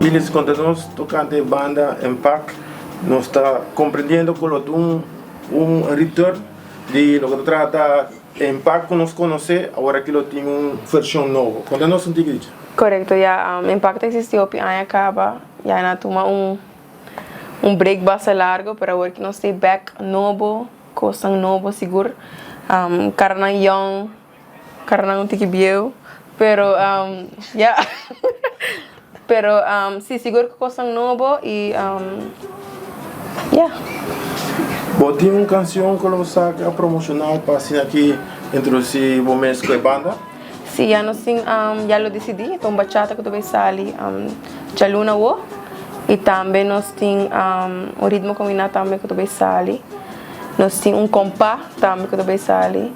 Ilis konta nos tokante e banda Impact. Nos ta komprendiendo ku lo tin un return di loke ta trata Impact ku nos konosé, awor aki lo tin un vershon nobo. Konta nos un tiki dicho. Korekto, ya. Impact ta eksistí hopi aña kaba. Ya nan a tuma un un break basta largo, pero awor ki nos ta bek nobo, kosnan nobo sigur. Karanan yòn. Karanan un tiki bieu, pero ya. Pero si, sigur ku kosnan nobo i ya. Bo tin un kansion ku lo saka promoshonal pa asina aki introdusí bo mes ku e banda? Si, ya nos tin, ya lo disidí. Ta un bachata ku ta bai sali djaluna awo. I tambe nos tin un ritmo kombiná tambe ku ta bai sali. Nos tin un kompa tambe ku ta bai sali.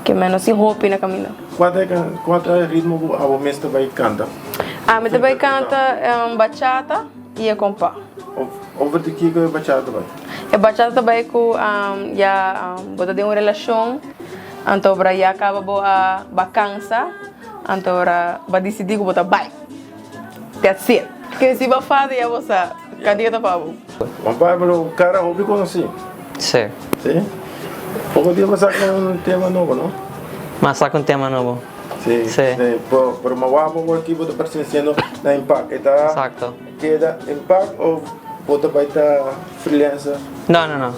Ke men nos tin hopi na kaminda. Kua ta e kua ta e ritmo ku abo mes ta bai kanta? Ami ta bai kanta bachata i e kompa. Over di kiko e bachata ta bai? E bachata ta bai ku ya bo ta den un relashon anto ora ya kaba bo a bakansa anto ora bo a disidí ku bo ta bai. That's it. Ke si bo fada ya bo sa kandia ta pa bo. Juan Pablo cara hopi conoci. Si. Si? Poco dia bo saca un tema nobo no? Ma saca un tema nobo. Si. Si. Pero pero ma wak bo aki bo ta perteneciendo na Impact. E ta Exacto. keda Impact of bo ta bay ta freelancer? No no no.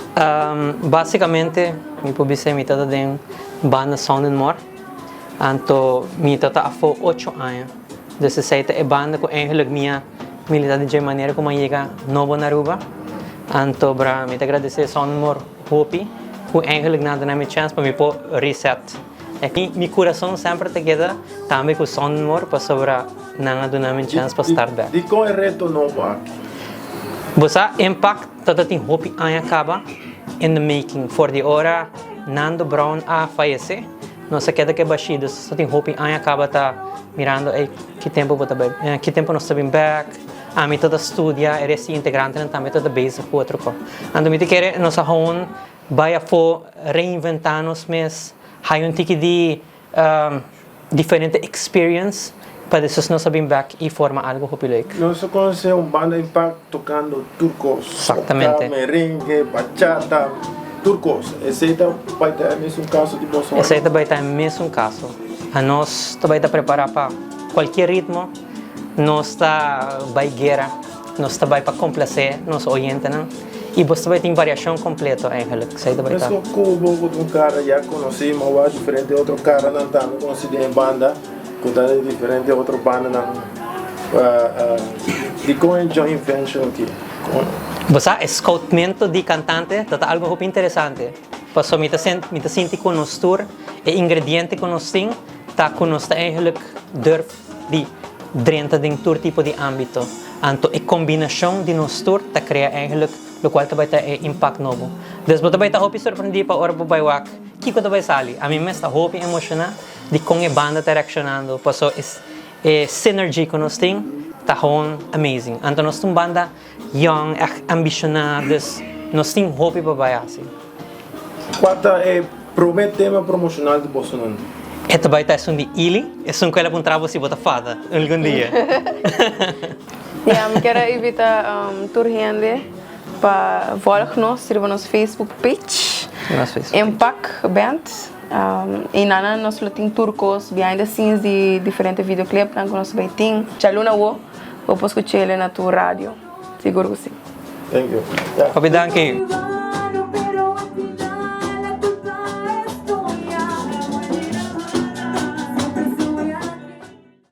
Basicamente mi por bisa mi ta ta den banda Sound and More. Anto mi ta ta afo ocho aña. Dus esei ta e banda ku eigenlijk mi a milita di dje manera ku mi a yega nobo na Aruba. Anto bra mi ta gradesé Sonmor hopi ku eigenlijk nan a duna mi chèns pa mi por reset. E mi kurason semper ta keda tambe ku Sonmor pasobra nan a duna mi chèns pa start bèk. Dikon e reto nobo aki? Bo sa Impact ta ta tin hopi aña kaba in the making for di ora Nando Brown a fayesé. Nos a keda ke bashí, dus nos ta tin hopi aña kaba ta mirando ey ki tempu bo ta bai, ki tempu nos ta bin bek. Ami ta ta studia, e rest di integrantenan tambe ta ta bezig ku otro kos. Anto mi ta kere nos a hon bai afó reinventá nos mes, haya un tiki di diferente experience pa despues nos a bin bek i forma algu hopi leuk. Nos a konosé un banda Impact tokando tur kos. Exactamente. Soca, merengue, bachata, tur kos. Esei ta bai ta e mesun kaso di boso? Esei ta bai ta e mesun kaso. Anos ta bai ta prepará pa kualkier ritmo. Nos ta bai guera, nos ta bai pa komplasé nos oyentenan i bos ta bai tin variashon kompleto eigenlijk. Esei ta bai ta. Mesun ku bo ku ta un kara ya konosí, ma wak diferente otro karanan tambe konosí den e banda. Ku ta di diferente otro bandanan dikon e joint venture aki? Bo sa e scoutmento di kantante ta ta algu hopi interesante pasobra mi ta mi ta sinti ku nos tur e ingrediente ku nos tin ta ku nos ta eigenlijk durf di drenta den tur tipo di ambito anto e kombinashon di nos tur ta krea eigenlijk lokual ta bai ta e impact nobo. Dus bo ta bai ta hopi sorprendí pa ora bo bai wak kiko ta bai sali. Ami mes ta hopi emoshoná. Di kon e banda ta reakshonando paso e synergy ku nos tin ta gewoon amazing. Anto nos ta un banda young, ègt ambishoná, dus nos tin hopi pa bai hasi. Kua ta e promé tema promoshonal di bosonan? E ta bai ta esun di Ili, esun ku el a puntra bo si bo ta fada algun dia. Ya, mi kier a invita tur hende pa volg nos riba nos Facebook page, Impact Band. I nan nos lo tin tur kos behind the scenes di diferente videoclipnan ku nos bai tin. Djaluna awo bo por skuch'el na tur radio, sigur ku si. Thank you. Hopi danki.